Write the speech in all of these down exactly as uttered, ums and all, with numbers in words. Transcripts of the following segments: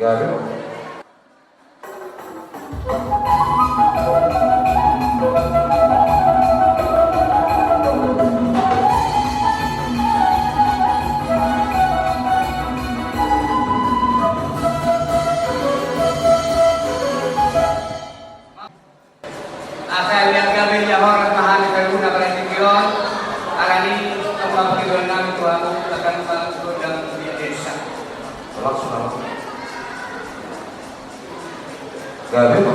Gabe. Asa ia gabe ia horas ma hami saluhutna pada tingki on, alani i tong ma pangidoan nami tu hamu, tagan ma gondang di desa. Langsung nama. Gabe ma.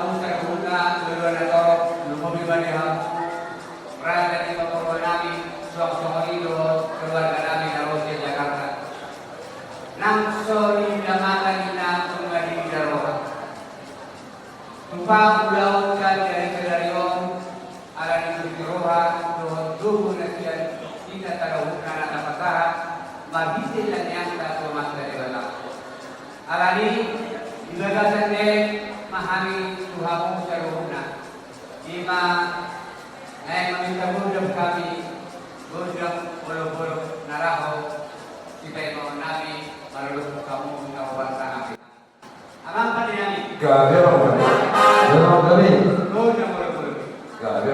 hamu saluhutna, saluhutna torop, lumobi ma di hamu raja ni pamoruon nami, suang songon i dohot keluarga nami na ro sian Jakarta. Nang so diida mata ninna, nunga diida roha. Tupa ulaonta di ari sadari on, ala ni suhi roha dohot gogo na sian hita saluhutna na tapasahat marhite lanianta tu Amanta Debata. Alani i, di bagasan na i ma hami tu hamu saluhutna. I ma naeng maminta gondang hami, gondang olopolop na laho sipaimaon nami, maradophon hamu na hobasa nami. Amang pande nami. Gabe, Amang pande. Gabe, Amang pande. Gondang olopolop. Gabe.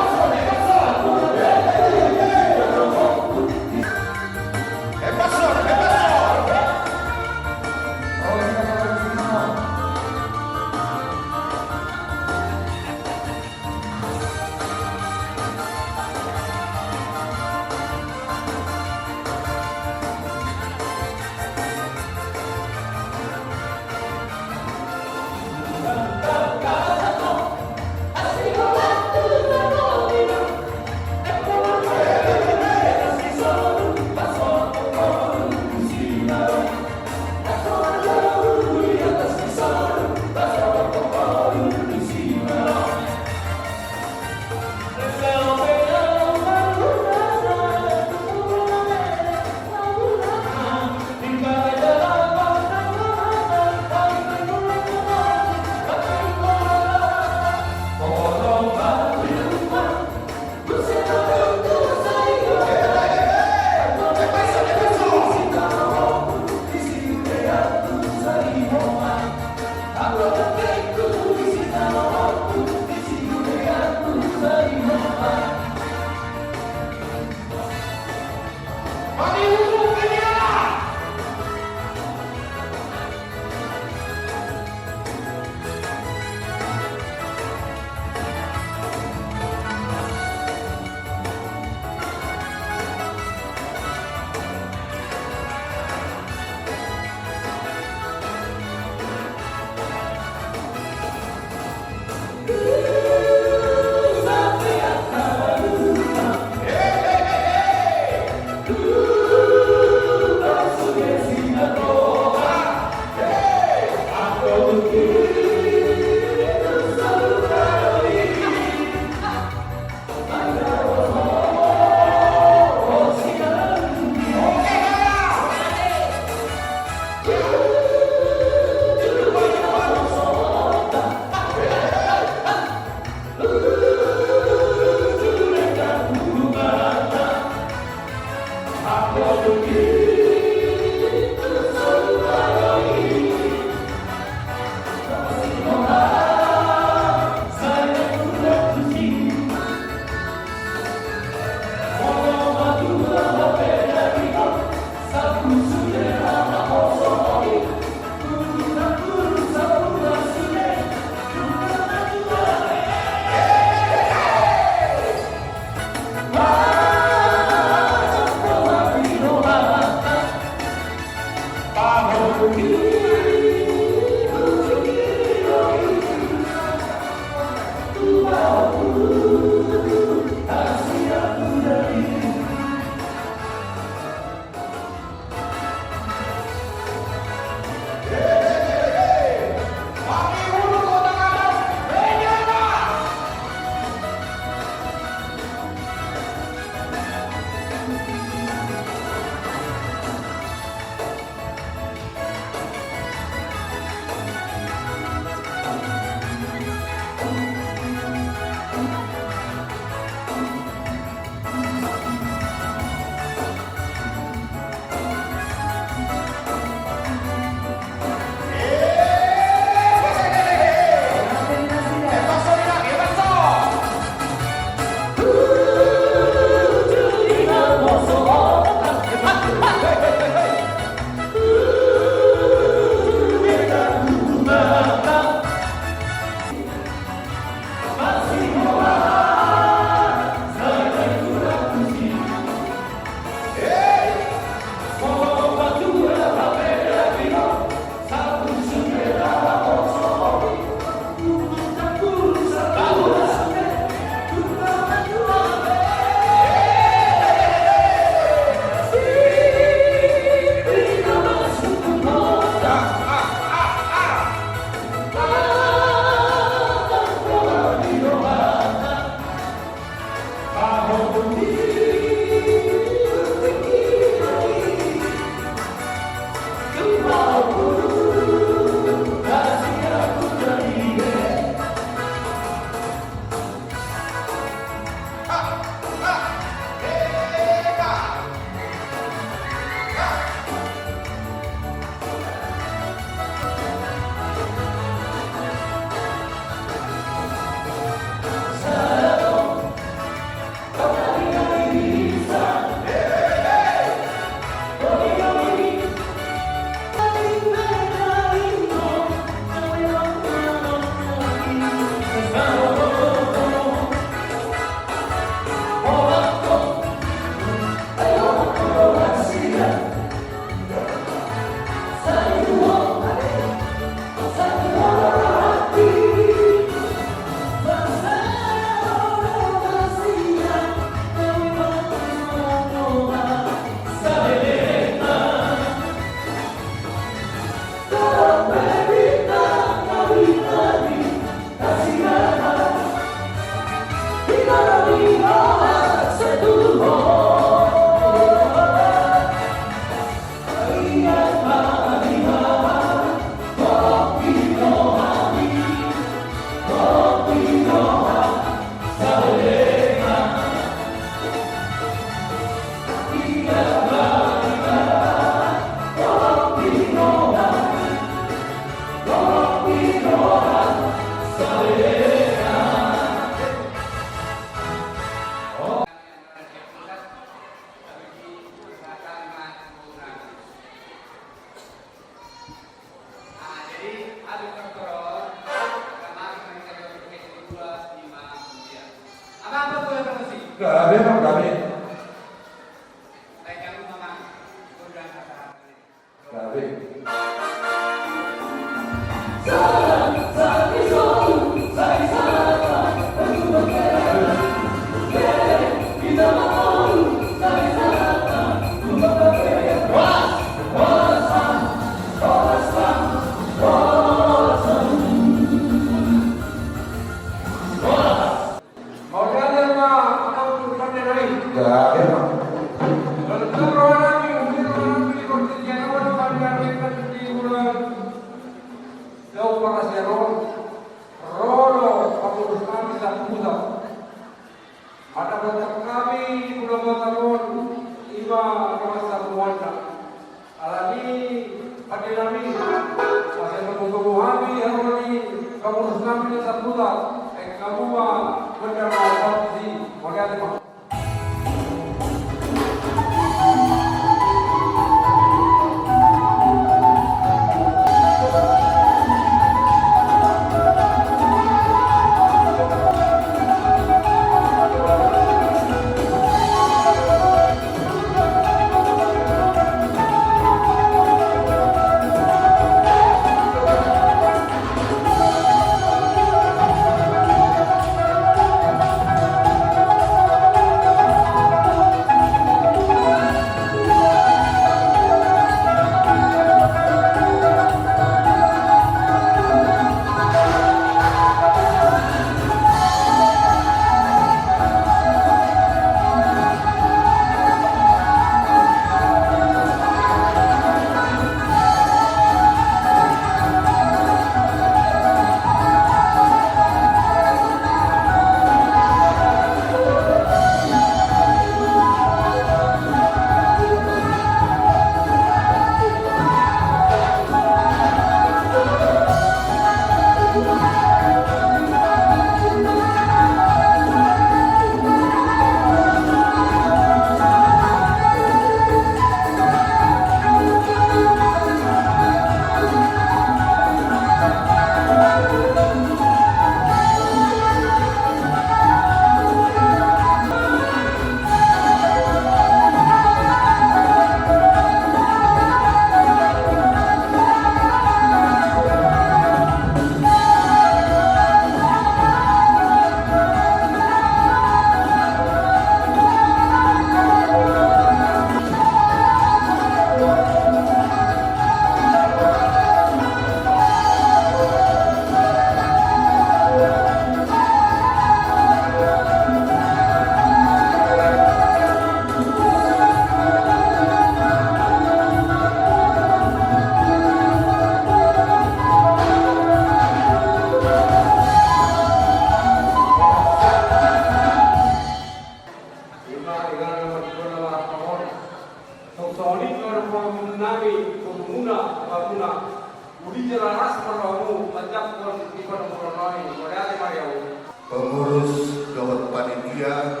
Pengurus dohot panitia,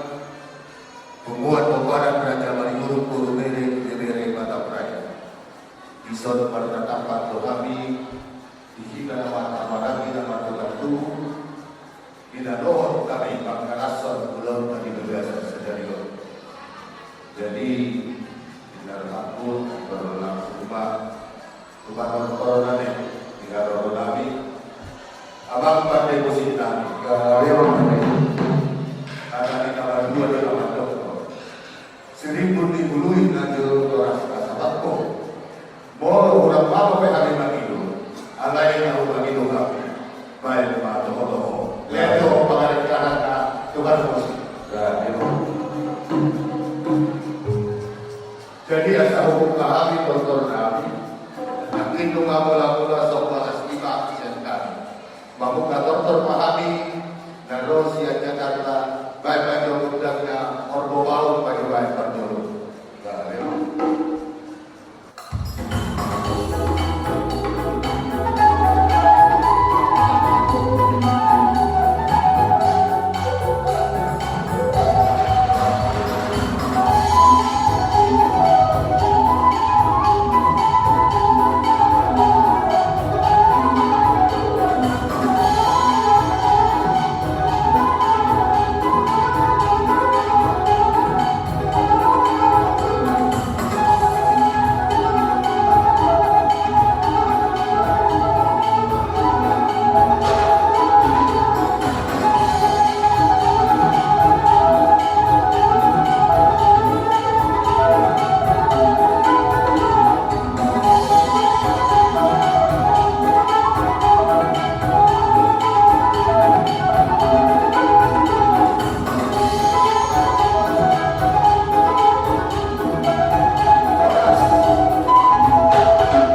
punguan pomparan Raja Maliuruk, boru bere, bere Batam Raya. Dison marnatampak do hami di hita na marhamaranggi na martulang tubu, di na dohot hami mangkalashon ulaonta di bagasan sadari on. Jadi, di na rohangku, langsung ma tu panortoron nami, di na roronami, amang pande musik nami, gabe on nami, karena di na madua di na mandok. Sirimbun ni bului na jolo toras na sabakko. Molo hurang mama pe hami mangido, alai na mangido hami, baen ma toho-toho. Lejo pangarit kanan na tukar musik. Jadi asa hubuka hami tortor nami. Nangkin nunga mula-mula so bagas lima sian kami. Mamungka tortor ma hami na ro sian Jakarta, baen ma jo gundangna, Orbo Baung ma jo baen parjolo.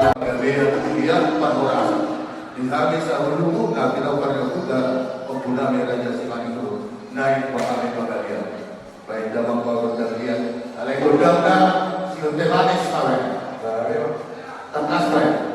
Gabe ia pangurasan di hami saluhutna na pinaupar na huta, ompunami Raja Simanjuntak, naeng ma hami pangalian. Baen damang paurut dan liat. Alai gondangna, siun teh manis, Pak. Tangkas, Pak.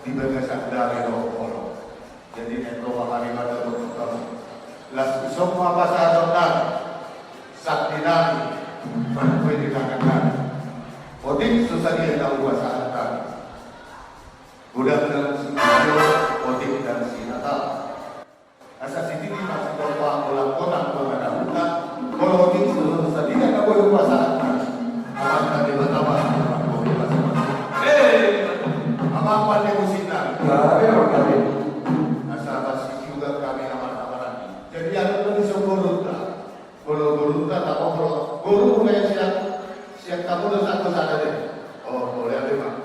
Di bagasan dame dohot holong. Jadi, na ro ma hami manjalo tu Ho. Laos ison ma pasahatonnami, sandinami, marhite di tangan nami. Otik so sadia na hupasahat hami. Godang ndang sitio, otik ndang sinatala. Asa sititi ma sitio, anggo langkota, anggo na dahuta, molo otik so sadia na boi hupasahat. Amanta Debata ma. Eh, Amang Pande Musik nami. Asa pasisiuhon hami na marhahamaranggi. Jadi, anu do dison borunta. Molo borunta, tabo molo boru, mulai sian, sian tabo do satu sada de. Oh, boleh ada, Bang.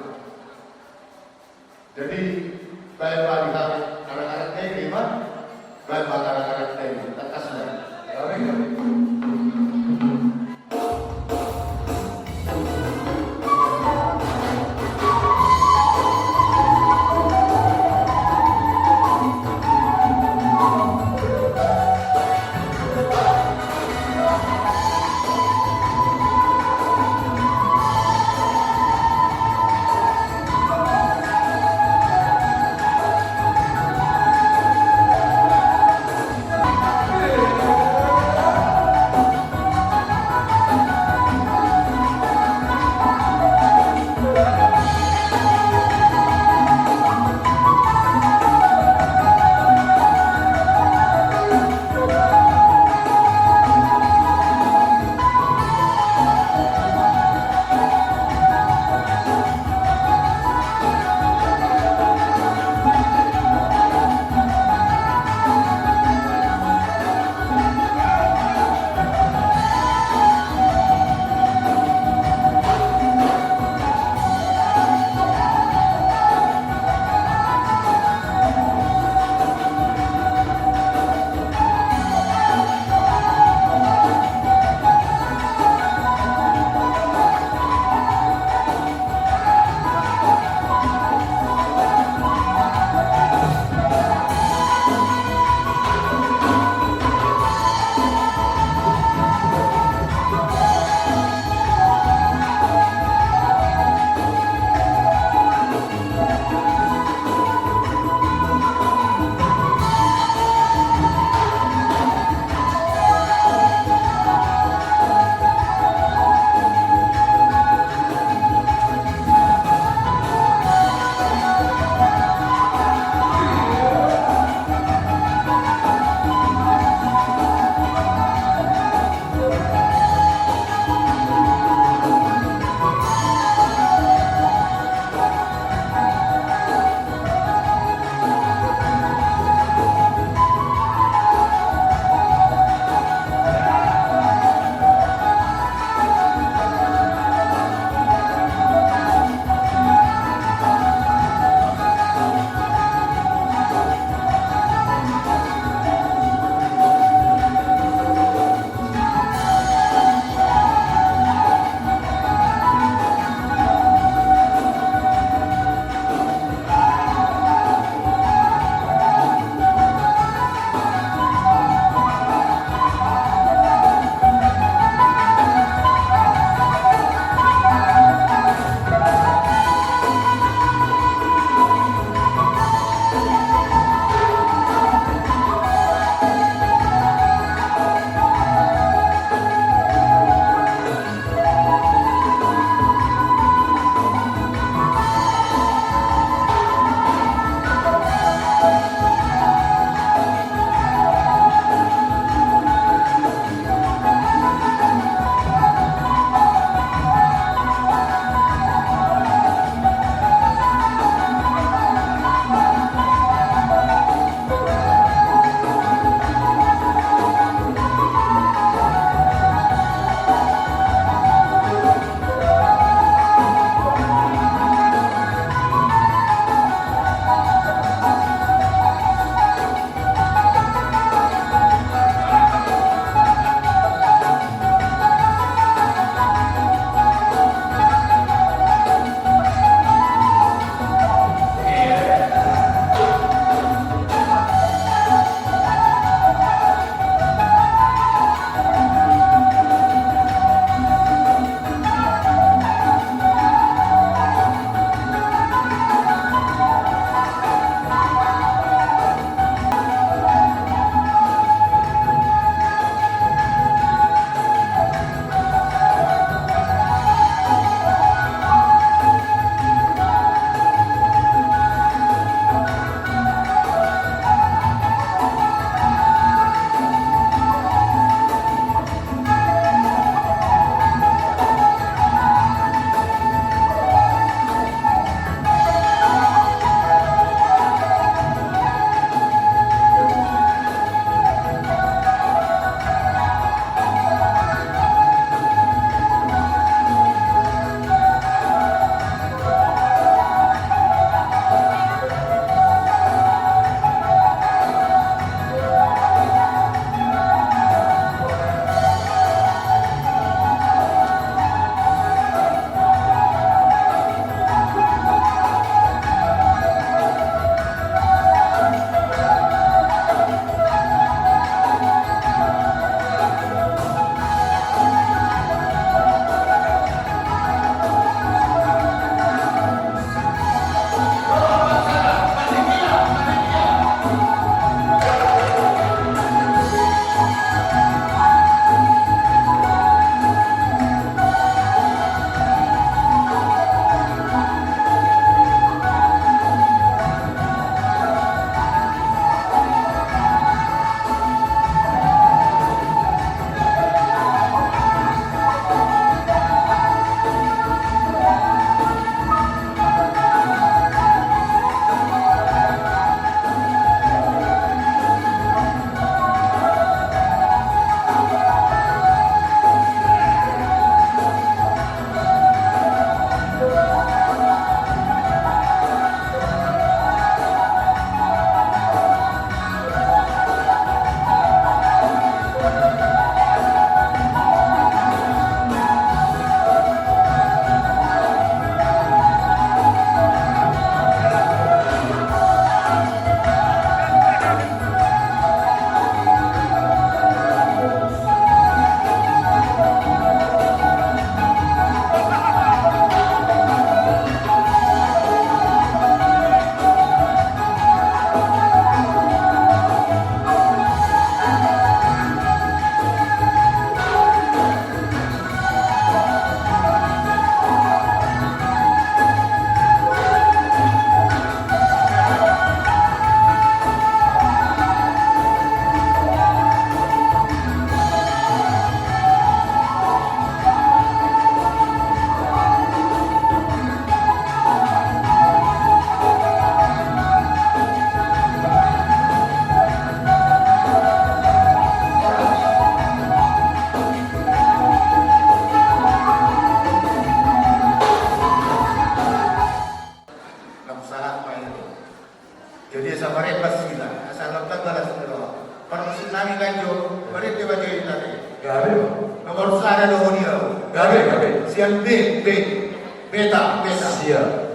Siap.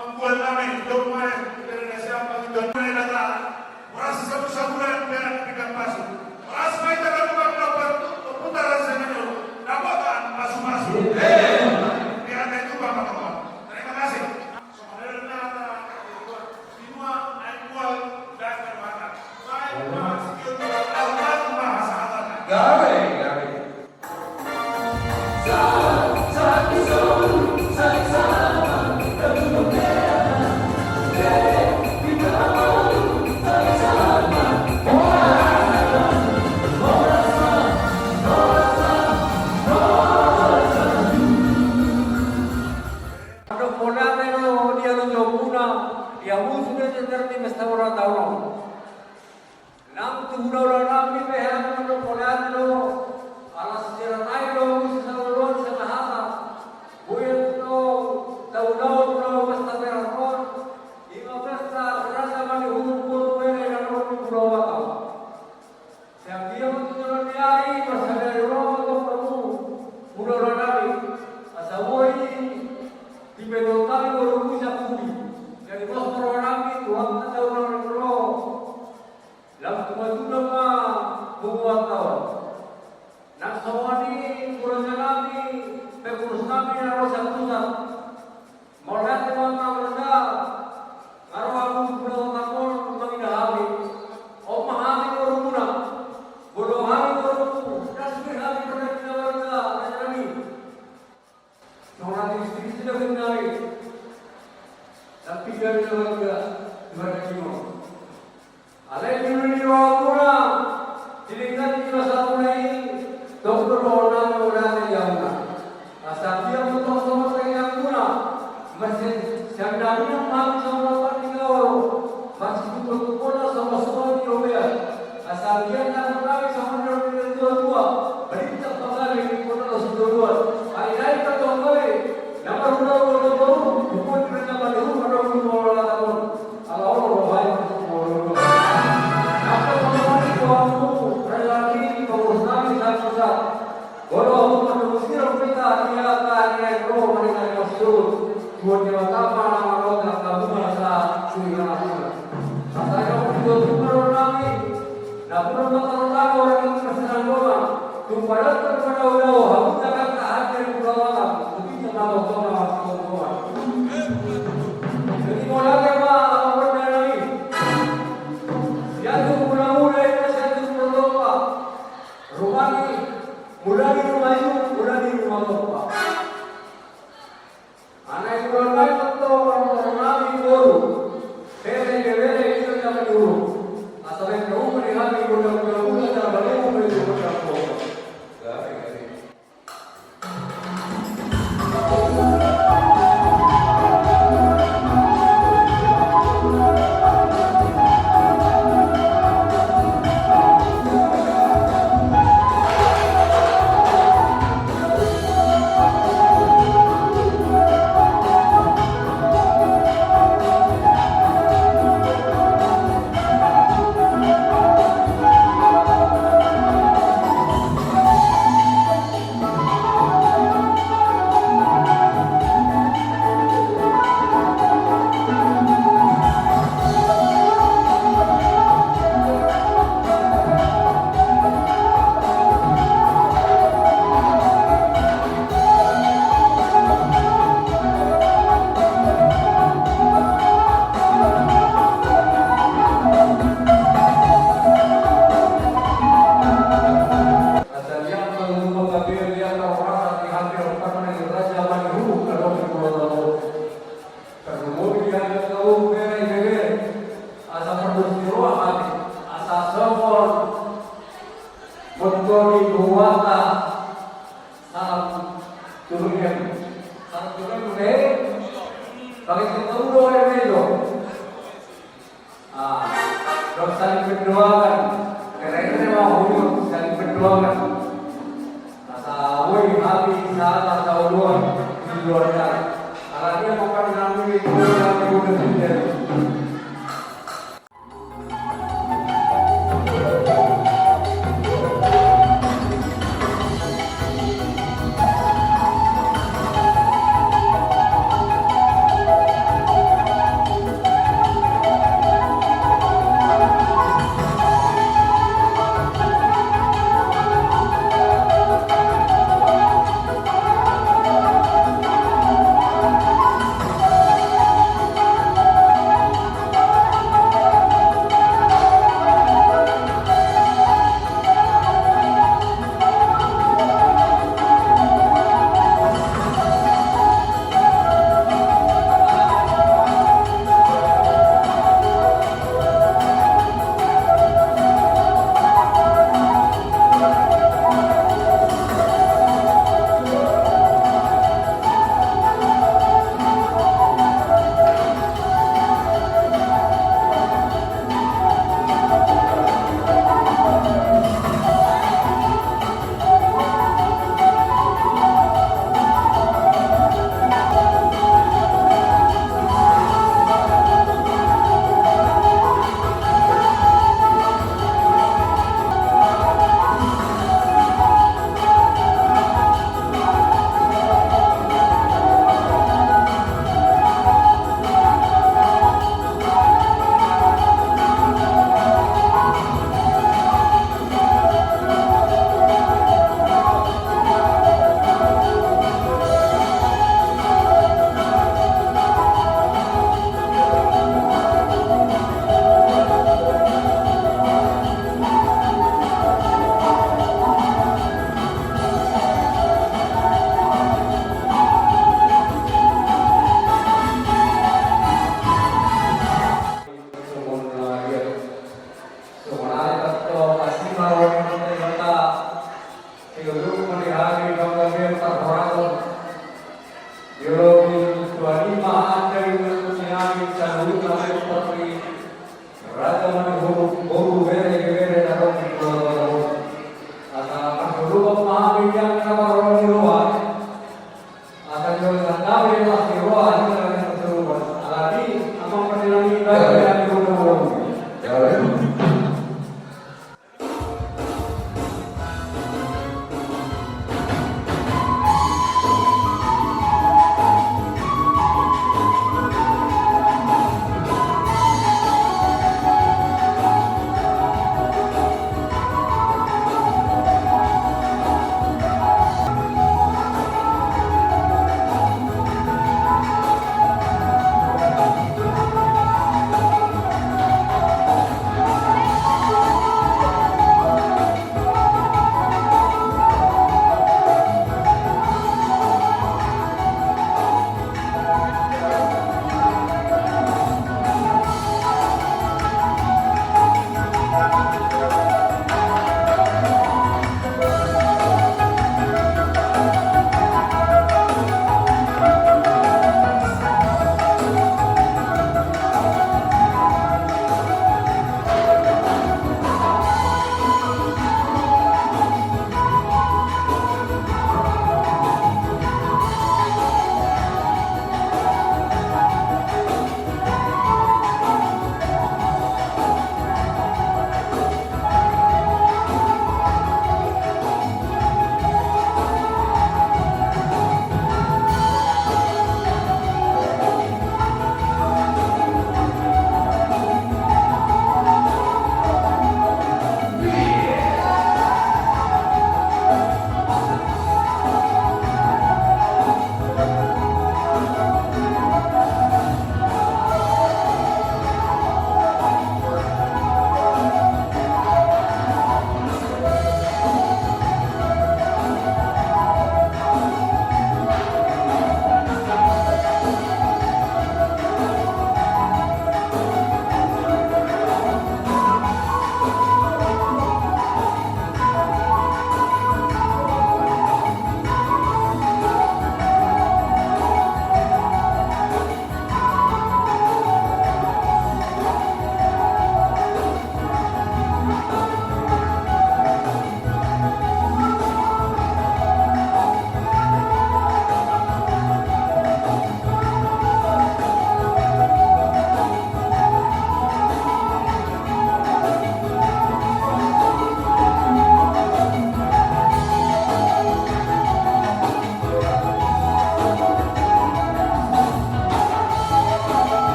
Mambuat nami domma i, bere na sian pangidoan na i lata. Horas sabusabulan bere na pinggan pasu. Horas ma hita ganup na putaran sengelo. Dapotan pasupasu. Biar na itu bang. Terima kasih. Somalera na ada. Sinua aikual dan bermata. Baik, Mas. Gabe, gabe. Mauliate do di halomouna, di hamu sude na terlibat di pesta ulang tahun on. Nang tu hulahula nami pe hami mandok mauliate do, ala sisera nai do muse saluhutna sanga hata. Boi do taulahon hulahula pesta berat on, ima pesta Raja Manihuruk boru bere na ro di Pulau Batam. Sian dia ma tu joloan ni ari, marsadari roha ma tu hamu hulahula nami, asa boi dipetop hami boru muse pudi. Jadi pos ma roha nami, Tuhan na tahu nang ro. Lam tumatula ma punguanta on. Nang songon i tu raja nami, pengurus nami na ro sian pusat. Mauliate ma amang raja, nga ro hamu tu Pulau Batam on mangida hami. On ma hami borumuna. Molo hami borumu, ndang sude hami pernah di keluarga raja nami. Songon na tiristi-tiristi do hami. Tapi dari keluarga, keluarga Cino. Alai di ulu ni rohamuna, di lingkat ni rohamuna i, tong do rohamuna mauliate di hamuna. Asa dia ma tong songon tangiangmuna, marsian-, sian damina ma hami songon ampar ni gaol, marsitungkol-tungkolna songon-songon ni robean. Asa dia na mangkawi songon ni robean tua-tua, balintang panggabe ni kota na sitoruan. Ai nai ma tong gabe, na marhula-hula boru, bukon di raja Manihuruk, adong di mauliate on. Ala olo roha i. Nang pe songon i tu hamu raja nami, pengurus nami sian pusat. Molo hamu mandok sirang pita di angka ni na ro maringan ni maksud. Tuhan Debata ma na mangaloka hamu asa tu ingananmuna. Asa ia pun tuan tumaro nami. Nampuna ma tarotaro orang i marsinanggongan, tumpak dalan tarpadao-dao, hamu na angka hadir di Pulau Batam, tu tingki na tongtong na marsinanggongan. Jadi mauliate ma amang raja nami. Sian tu mula-mula i ma sian tu mula-mula. Ruma ni, mula ni ruma ijuk, mula ni ruma tompa. Anak i mula nai tongtong, mula nai boru. Bere, bere, bere, itu yang dulu. Asa baen na umur di hami, mula, mula, mula, cara balik umur itu, mula, mula. Asa dia ma tong gabe, dia ma tong rasa di hami, rupana di Raja Manihuruk na adong di Pulau Batam. Tarlumobi di hami angka boru, bere, bere. Asa pardosi roha hami. Asa songon motto ni boruanta. Salam turunem. Salam turunem, eh? Pakai kita ulo, eh, belo. Ah, dok saling mendoakan. Asa boi hami sahala saoloan di luar sana. Ala dia makan kami di luar sana. Songon na ia, songon ari tangkas ma roha ni Debata. Sihuluk ma di hami panggabean parhorasan. Di ulaon i, tua ni ma hata di ulaon ni hami saluhutna, seperti raja ma di boru, boru, bere, bere na ro di boru. Asa parhulupan ma hami di angka parhorasan. Asa jolo sandal di las di roha, hami na ro di boru. Alani, amang pardenggan i, bere, bere na ro di boru.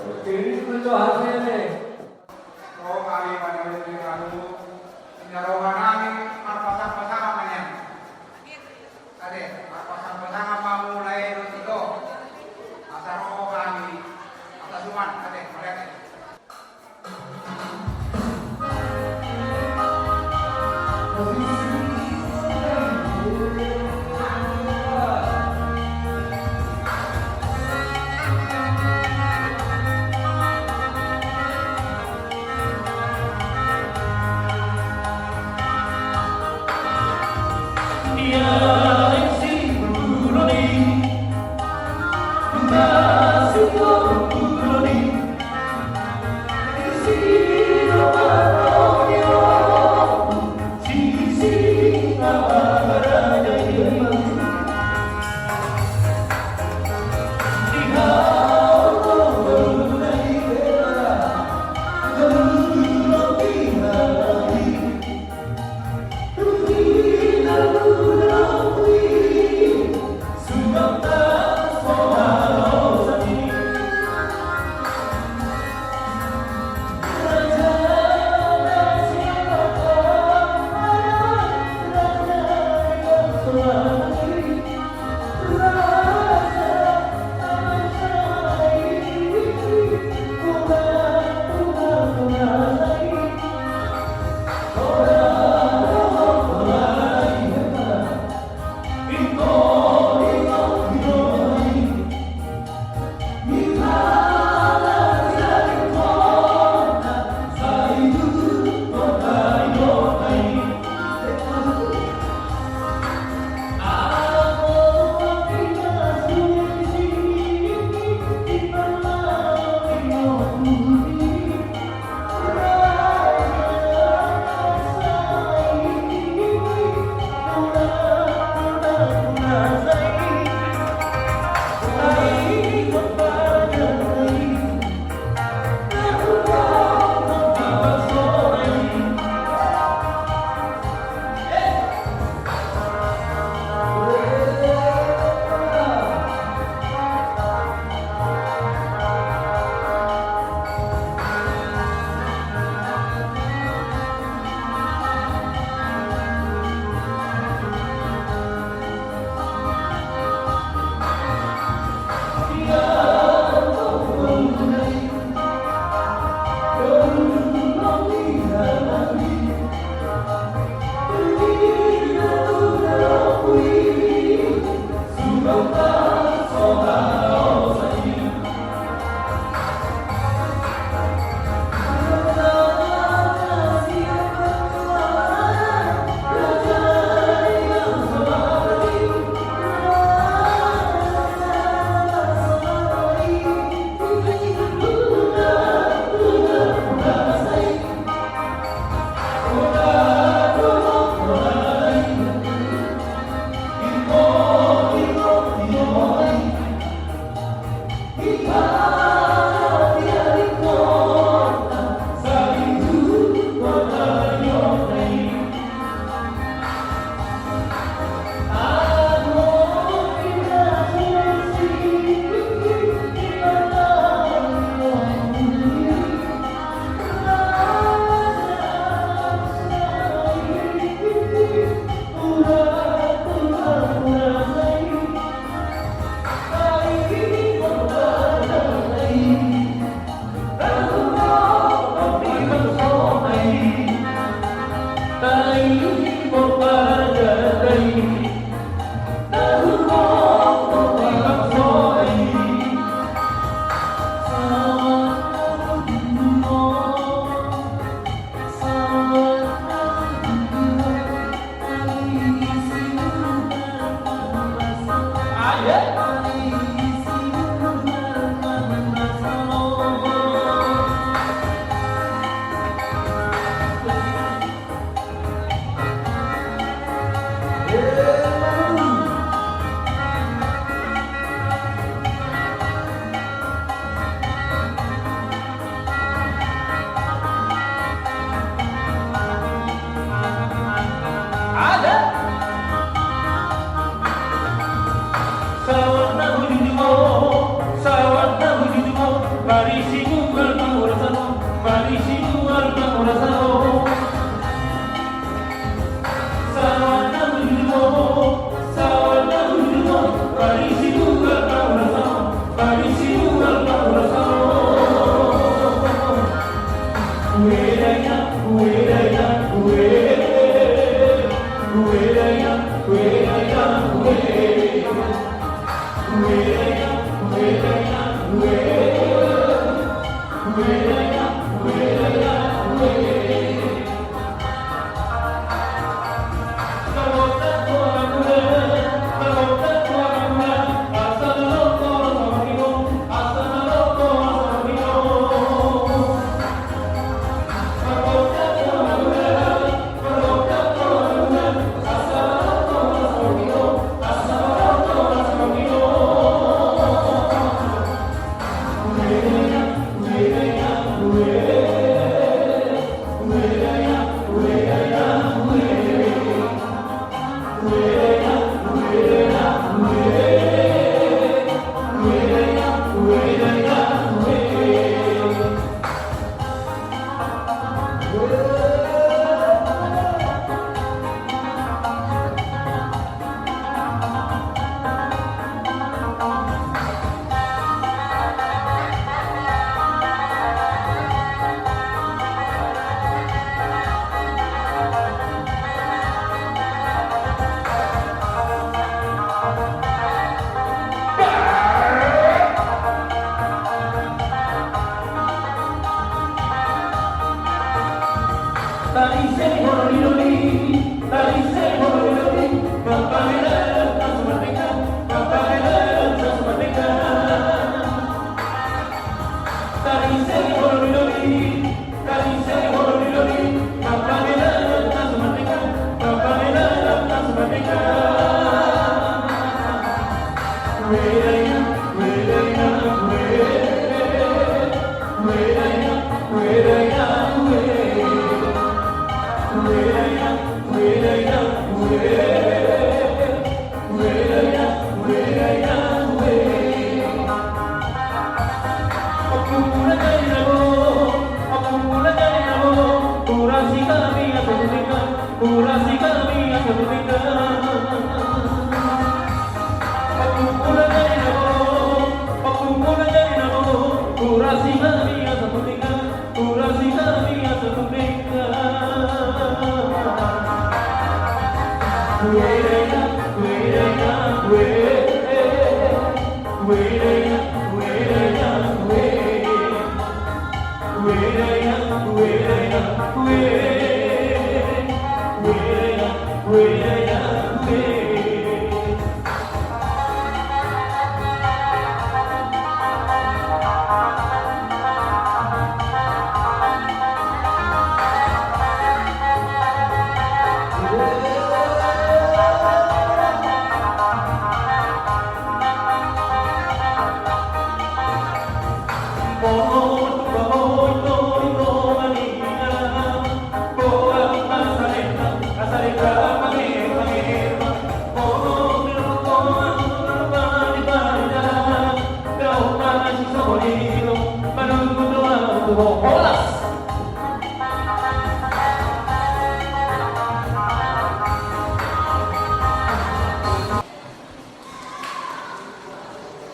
Jadi, itu tuh hasilnya. Ro hami manalu di hamu, inda roha nami marpasang-pasangan ma nian. Ate, marpasang-pasangan ma hamu lae dohot ito. Asa ro hami, asa suman, ate, mauliate.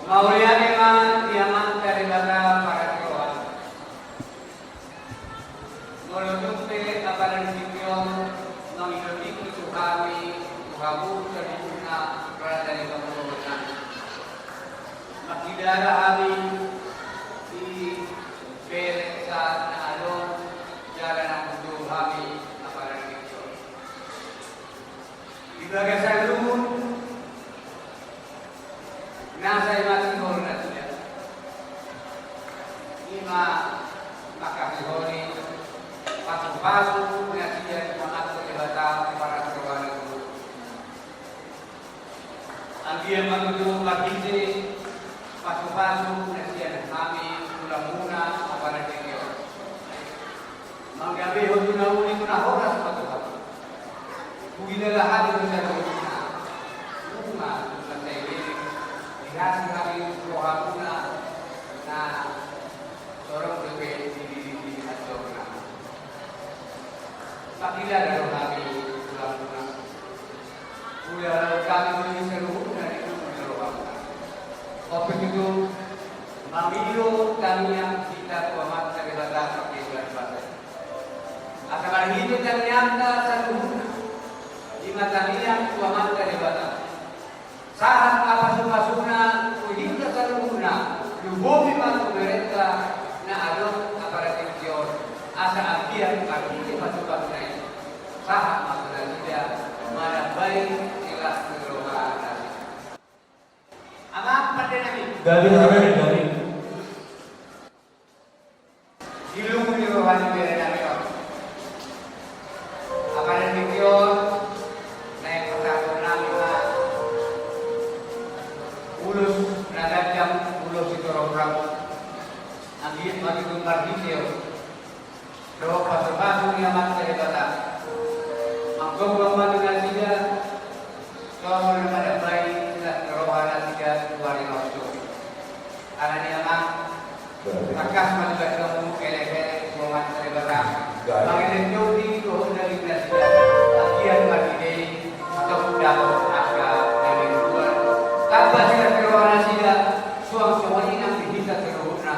Mauliate ma di Amanta Debata parasiroan. Molo tung pe apala di tingki on mangido-ido tu hami, tu hamu saluhutna raja ni pangoloan nami. Marhite hami di bere sa na adong jala na hundul hami apala di tingki on. Di bagasan uhum na sai masihol nasida. I ma mangkasiholi pasupasu nasida di Amanta Debata parasiroan. Anggiat ma tutu marhite pasupasu na sian hami tulang muna apala di tingki on. Manggabehon tu na uli tu na horas ma tutu. Huhilala hami do saluhutna. Nunga, nunga sai leleng dihiras hami rohamuna na sorong dope di diri ni hatorna. Marhilala do hami tulang muna. Ulaon hami do i saluhutna di tulang muna. Ope tutu mangido tangiang hita tu Amanta Debata pardenggan basa i. Asa marhite tangiangta saluhutna i ma tangiang tu Amanta Debata. Sahat ma pasupasuna tu hita saluhutna, lumobi ma tu berenta na adong apala di tingki on, asa anggiat marhite pasupasuna i sahat ma tu nasida manambai las ni roha nasida. Amang pande nami. Gabe, gabe, gabe. Di luhut ni roha ni bere nami on. Apala di tingki on, naeng pasahathon nami ma ulos na ganjang, ulos sitorop rambu. Anggiat ma tutu marhite on dohot pasupasu ni Amanta Debata, manggomgom ma tu nasida songon na manambai las ni roha nasida tu ari na ro on. Alani i, Amang, tangkas ma tutu hamu elekelek tu Amanta Debata. Mangelek tondi dohot daging nasida, anggiat marhite i tong dapot angka na niuduan. Tamba silas ni roha nasida, suang songon i nang di hita saluhutna.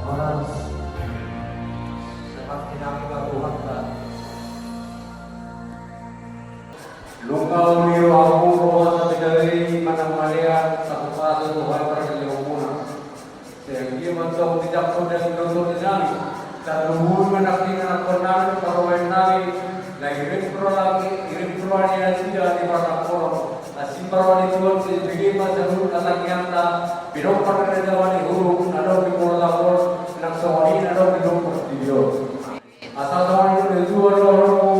Horas. Sehat hami ma Tuhanta. Nunga uli rohamu, roha na binahen i manang malean, sahat ma Tuhan pargellenmuna. Sai anggiat ma antong dijangkon daging dohot tondi nami, tarlumobi ma nangkin anakkon nami, parumaen nami, na irim roha nami, irim roha ni nasida di parnapoleon. Asi ma roha ni Tuhan, sai dibege ma saluhut hatangiangta, pinompar ni raja ni huruk, na adong di Pulo Tambun, nang songon i na adong di portibi on. Asa songon i do tutu rohamu,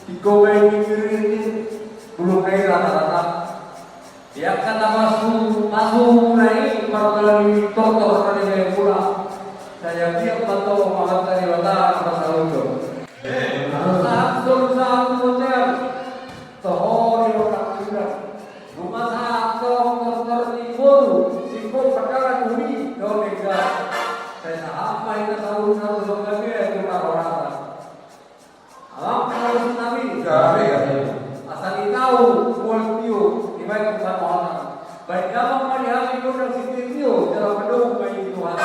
tingkos baen ni iri ni bulung na i rata-rata. Di angka na pasu, pasu na i mardalan ni tortor na di Bengkula. Sai anggiat ma antong Amanta Debata na pasahathon. Sahat solu sahat tu bontean. Toho ni rotak uda. Nunga sahat antong tortor ni boru, singkop mardalan uli, do denggan. Sai sahat ma hita saluhut tu son gabe tu parhorasan. Amang parhorasan nami. Gabe, gabe. Asa di tau mual tio, dibaen tu parhorasan. Baen damang ma di hami gondang sitio, jala mandok ma i Tuhan.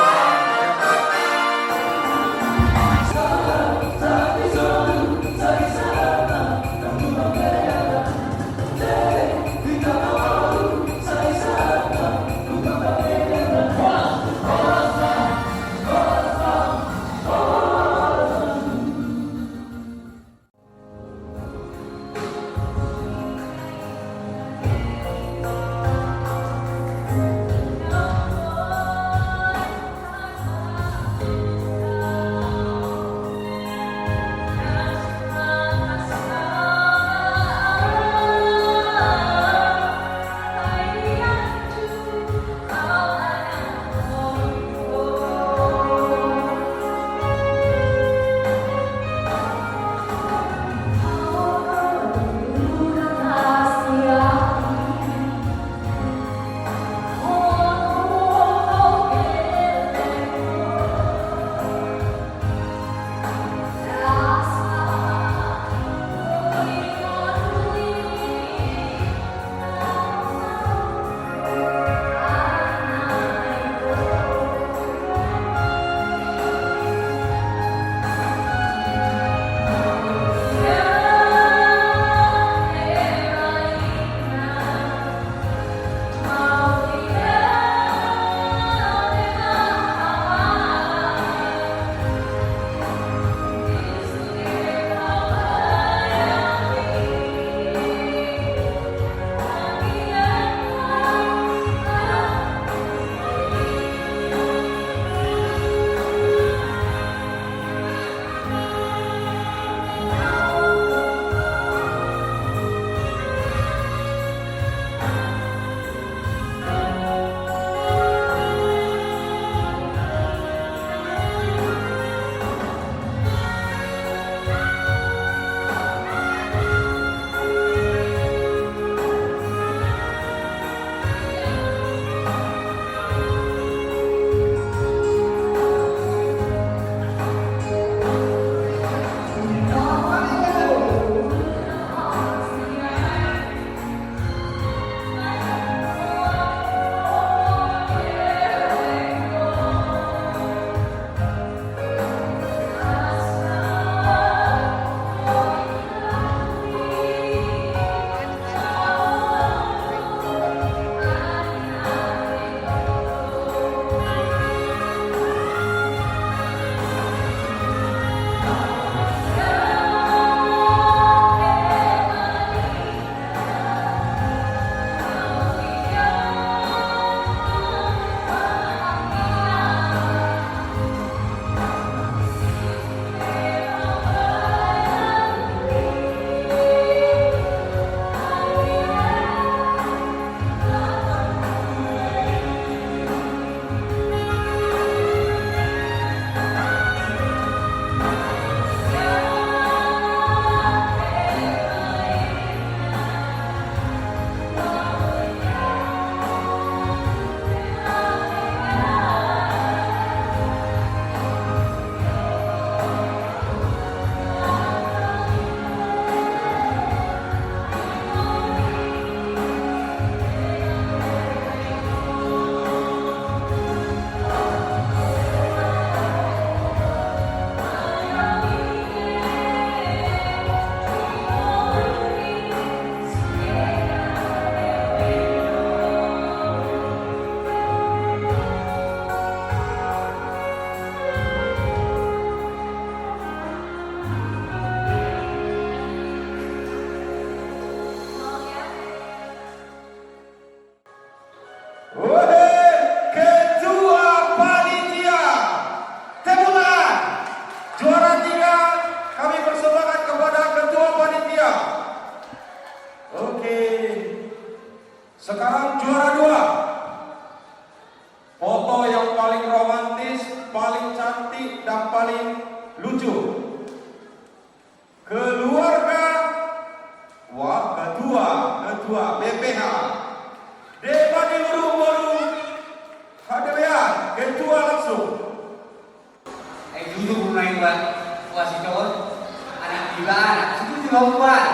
Masih kawan, anak tiba anak, itu juga bukan.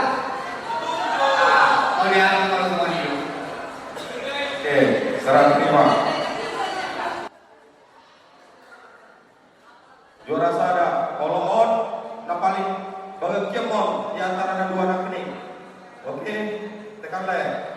Ah, mau dianu kalau semua ini. Oke, serah terima. Juara sada, holong on, na paling bahagia on di antara na dua anak ini. Oke, tekan le.